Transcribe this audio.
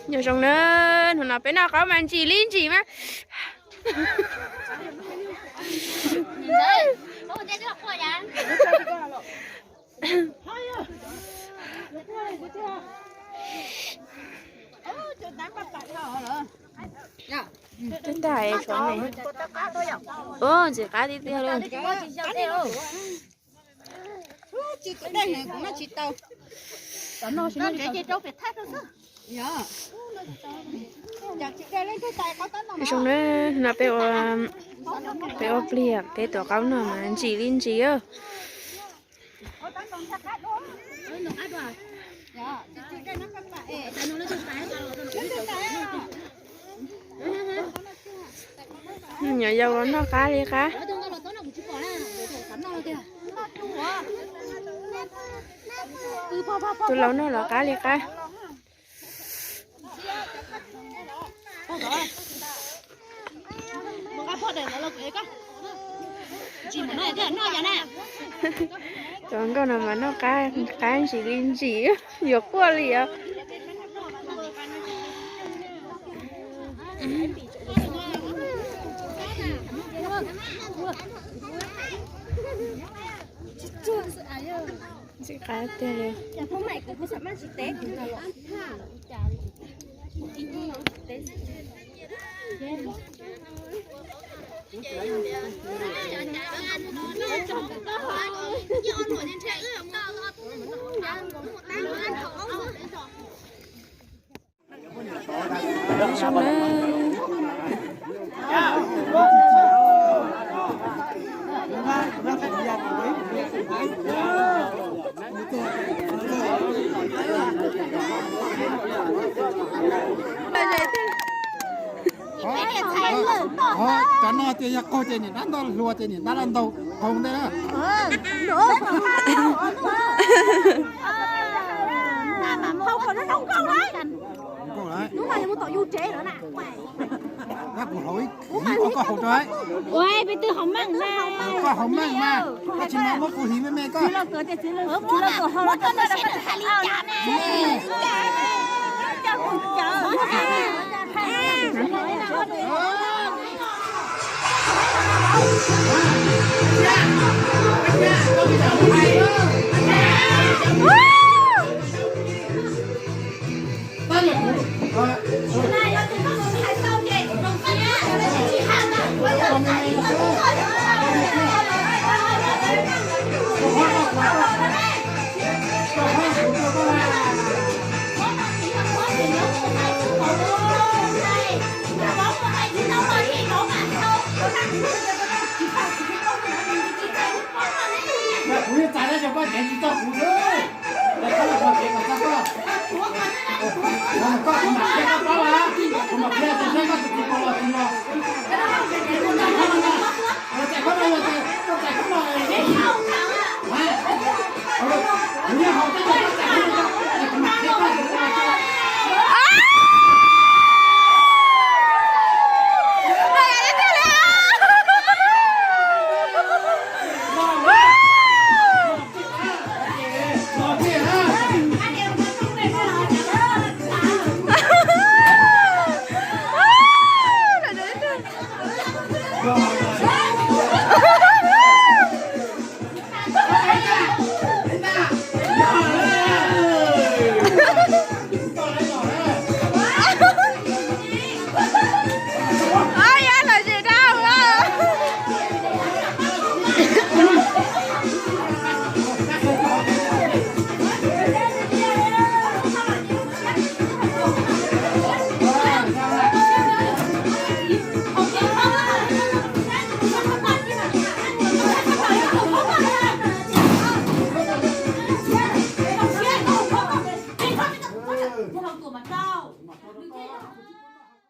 Nyob zoo na, hnub no peb noj qaub mas ntsim li ntsim mas. Twb tag tsov ne. Ub, ntxim qab tiag tiag li. Zoo na, no peb ua, peb ua pliag, peb tuav qaub noj mas ntsim li ntsim. Nyuam yaus los noj qab li qab. Tus laus noj los qab li qab. Cov nkauj no mas noj qab, qab ntsim li ntsim, yuav quaj li os. Ntxim qab tiag li. Cov no tias yog qaug ces niam dab ntau, hluas ces niam dab laj ntau, qaug ntej na. Nkauj lawm. Hnub no yog mus tom yus tsev lawm na. Kuv haus ib, ib qho koj haus rau. Ua peb twb haus meej na. Koj haus meej mas, koj tsis mas muab kuv hliv me me koj. Kuv yeej txais tab sis koj ceev tsis txog kuv xwb. Koj, kuv mam qhia koj paub, kuv mam qhia